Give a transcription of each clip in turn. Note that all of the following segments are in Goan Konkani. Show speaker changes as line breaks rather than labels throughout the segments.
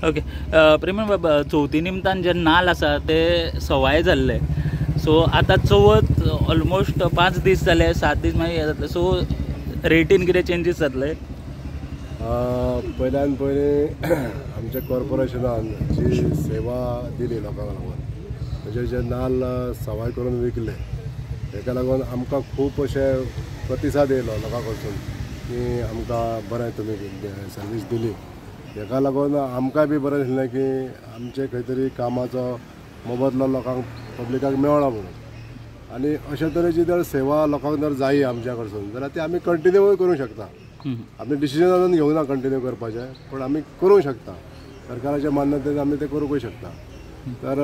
ओके प्रेमळ बाब, चवथी निमतान जे नाल आसा ते सवाय जाल्ले, सो आतां चवथ ऑलमोस्ट 5 दीस जाले, 7 दीस मागीर हे जातले, सो रेटीन कितें चेंजीस जातले?
पयल्यान पयलीं आमच्या कॉर्पोरेशनान जी सेवा दिली लोकांक लागून, म्हणजे जे नाल्ल सवाय करून विकले, हेका लागून आमकां खूब अशे प्रतिसाद येयलो लोकां कडसून की आमकां बरें तुमी सर्वीस दिली. हेका लागून आमकांय बी बरें दिसलें की आमचे खंय तरी कामाचो मोबदलो लोकांक, पब्लिकाक मेळ्ळो म्हणून. आनी अशे तरेची जर सेवा लोकांक जर जायी आमच्या कडसून जाल्यार ती आमी कंटिन्यूय करूंक शकता. आमी डिसिजन अजून घेवंक ना कंटिन्यू करपाचें, पूण आमी करूंक शकता. सरकाराच्या मान्यतेन आमी तें करूंकूय शकता. तर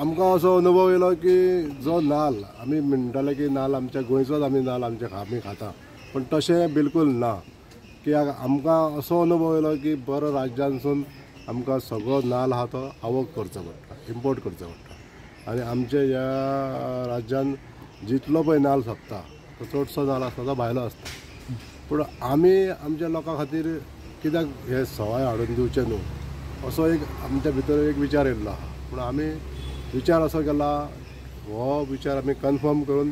आमकां असो अनुभव येयलो की जो नाल्ल आमी म्हणटाले की नाल्ल आमच्या गोंयचोच, आमी नाल्ल आमचे आमी खाता, पूण तशें बिलकूल ना. की आमकां असो अनुभव येयलो की बरो राज्यांसून आमकां सगळो नाल्ल आहा तो आवक करचो पडटा, इम्पोर्ट करचो पडटा. आनी आमच्या ह्या राज्यान जितलो पळय नाल्ल सोंपता तो चडसो नाल्ल आसता तो भायलो आसता. पूण आमी आमच्या लोकां खातीर कित्याक हे सवाय हाडून दिवचें न्हू असो एक आमच्या भितर एक विचार येयल्लो आहा. पूण आमी विचार असो केला, हो विचार आमी कन्फर्म करून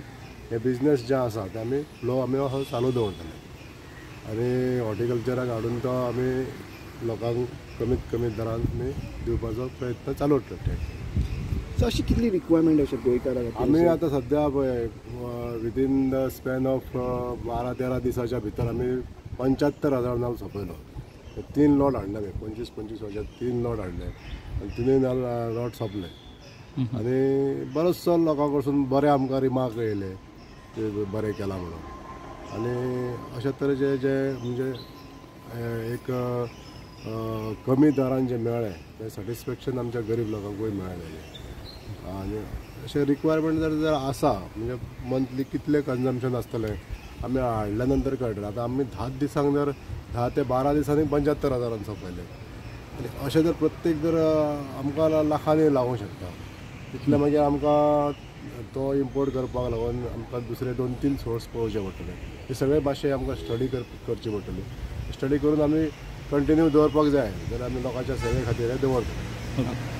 हे बिजनेस जे आसा ते आमी फ्लो आमी असो चालू दवरतले आनी हॉर्टिकल्चराक हाडून तो आमी लोकांक कमीत कमी दरान आमी दिवपाचो प्रयत्न चालू दवरतले.
सो अशी कितली रिक्वायरमेंट अशें गोंयकारां खातीर?
आमी आतां सद्या पळय विदीन the span of 12-13 दिसाच्या भितर आमी 75,000 नाल्ल सोंपयलो. 3 लॉट हाडले आमी, 25-25 वर्सां 3 लॉट हाडले आनी 3 नाल्ल लॉट सोंपले. आनी बरोचसो लोकां कडसून बरें आमकां रिमार्क येयले की बरें केलां म्हणून. आनी अशे तरेचे जे म्हणजे एक कमी दरान जें मेळ्ळें तें सॅटिस्फॅक्शन आमच्या गरीब लोकांकूय मेळ्ळें. आनी अशें रिक्वायरमेंट जर जर आसा म्हणजे मंथली कितलें कन्जम्पशन आसतलें आमी हाडल्या नंतर कळटलें. आतां आमी 10 दिसांक जर 10 ते 12 दिसांनी 75,000 सोंपयले. आनी अशें जर प्रत्येक जर आमकां लाखांनी लागूंक शकता, तितलें मागीर आमकां तो इम्पोर्ट करपाक लागून आमकां दुसरे 2-3 सोर्स पळोवचे पडटले. हे सगळे मातशे आमकां स्टडी करची पडटली. स्टडी करून आमी कंटिन्यू दवरपाक जाय जाल्यार आमी लोकांच्या सेवे खातीर हे दवरतले.